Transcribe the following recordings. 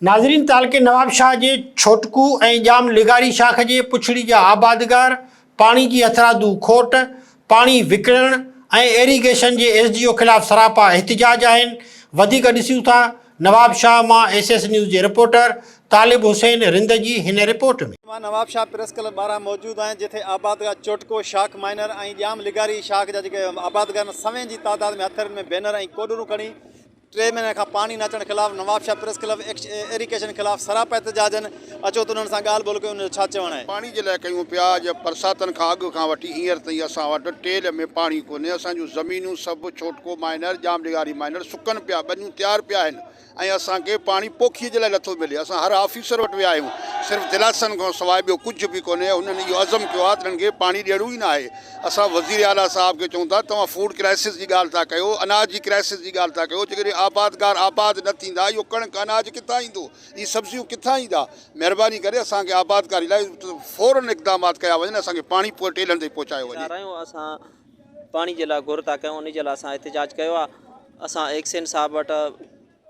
ناظرين تعلقي نوابشاهه جي ڇوٽڪو ۽ ڄام لغاري شاخ جي پڇڙي جا آبادگار پاڻي جي هٿرادو کوٽ، پاڻي وڪڻڻ ۽ ايريگيشن جي ايس ڊي او خلاف سراپا احتجاج آهن، وڌيڪ ڏسيون ٿا نوابشاهه مان ايس ايس نيوز جي رپورٽر طالب حسين رند جي هن رپورٽ ۾. مان نوابشاهه پريس ڪلب ٻاهران موجود آهيان جتي آبادگار چوٽڪو شاخ مائنر ۽ ڄام لغاري شاخ جا جيڪي آبادگار آهن سوين جي تعداد ۾ هٿين ۾ بينر ۽ ڪوڏرون کڻي ٽي مهينن کان پاڻي نه اچڻ خلاف نوابشاهه پريس ڪلب ايريگيشن خلاف سراپا احتجاجن اچو ته انهن سان ڳالهه ٻولهه ڪيون انهن جو ڇا چوڻ آهي. پاڻي جي لاء ڪيون پيا اڄ برساتن کان اڳ کان وٺي هينئر تائين اسان وٽ ٽيل ۾ پاڻي ڪونهي اسان جون زمينون سڀ ڇوٽڪو مائنر ڄام لغاري مائنر سڪن پيا ٻنيون تيار پيا آهن ۽ اسان کي پاڻي پوکيء جي لاء نٿو ملي. اسان هر آفيسر وٽ ويا آهيون، صرف دلاسن کان سواء ٻيو ڪجهه به ڪونهي. هنن اهو عزم ڪيو آهي ته هنن کي پاڻي ڏيڻو ئي ناهي. اسان وزير اعليٰ صاحب کي چئون ٿا توهان فوڊ ڪرائسس جي ڳالهه ٿا ڪيو، اناج جي ڪرائسس جي ڳالهه ٿا ڪيو، جيڪڏهن آبادگار آباد نه ٿيندا اهو ڪڻڪ اناج ڪٿان ايندو، اهي سبزيون ڪٿان ايندا؟ مهرباني ڪري اسان کي آبادگاري لاء فورن اقدامات ڪيا وڃن، اسان کي پاڻي ٽيلن تائين پهچايو وڃي. اسان پاڻي جي لاء گهر ٿا ڪيون انهي جي لاء اسان احتجاج ڪيو آهي اسان ايڪسين صاحب وٽ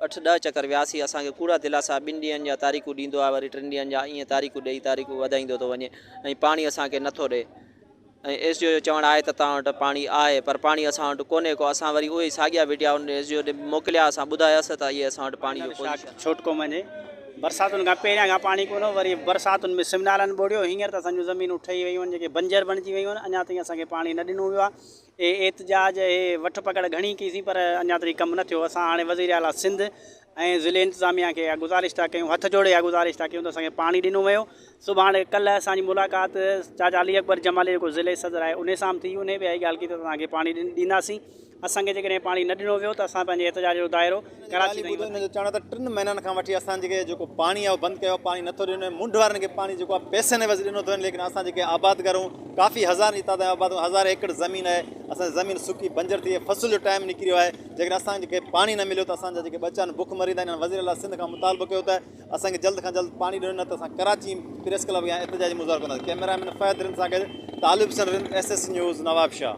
اٺ ڏهه چڪر وياسين اسان کي ڪوڙا دلاسا ٻن ڏينهن جا تاريخون ڏيندو آهي وري ٽن ڏينهن جا ائين تاريخون ڏئي تاريخون وڌائيندو ٿو وڃي ۽ پاڻي اسان کي نٿو ڏئي ۽ ايس ڊي او جو چوڻ آهي ته توهان وٽ پاڻي آهي پر پاڻي اسان وٽ ڪونهي ڪو اسان وري اهي ساڳيا وڊيا ان ايس ڊي او ڏي موڪليا اسان ٻڌايس ته اهي اسان وٽ پاڻي جو پوزيشن ڇوٽڪو منجهي برساتن کان پهريان کان پاڻي ڪونه هو وري برساتن ۾ سم نالن ٻوڙيو هينئر ته اسان جون زمينون ٺهي ويون آهن جيڪي بنجر بڻجي ويون آهن اڃا تائين اسان کي پاڻي نه ڏنو ويو آهي اهي احتجاج اهي وٺ پڪڙ گهڻي ڪئي سين پر اڃا تائين ڪم نه ٿيو اسان هاڻي وزير اعليٰ سنڌ ۽ ضلعي انتظاميا کي اها گذارش ٿا ڪيون هٿ جوڙي اها گذارش ٿا ڪيون ته اسان کي پاڻي ڏنو ويو سڀاڻي ڪلهه اسان جي ملاقات چاچا علي اڪبر جمالي جيڪو ضلعي صدر آهي انهي سان به ٿي انهي به اها ئي ڳالهه ڪئي ته توهان کي پاڻي ڏينداسين اسان کي جيڪڏهن پاڻي نه ڏنو ويو ته اسان پنهنجي احتجاج جو دائرو ڪراچي تائين ٻڌو هن جو چوڻ آهي ته ٽن مهينن کان وٺي اسان جيڪي جيڪو پاڻي آهي اهو بند ڪيو آهي پاڻي نٿو ڏنو وڃي منڍ وارن کي پاڻي جيڪو آهي پئسن عيوض ڏنو ٿو وڃي ليڪن اسان جيڪي آبادگار آهيون ڪافي هزارن جي تعداد ۾ آباد هزارين ايڪڙ زمين آهي اسان جي زمين سڪي بنجر ٿي وئي فصل جو ٽائيم نڪري ويو آهي جيڪڏهن اسان کي پاڻي نه مليو ته اسان جا جيڪي ٻچا آهن بک مري ويندا هنن وزير اعليٰ سنڌ کان مطالبو ڪيو ته اسان کي جلد کان جلد پاڻي ڏنو نه ته اسان ڪراچي پريس ڪلب اڳيان احتجاجي مظاهرو ڪنداسين ڪئميرا مين فهد رند سان گڏ Talib Hussain Rind S S news Nawabshah.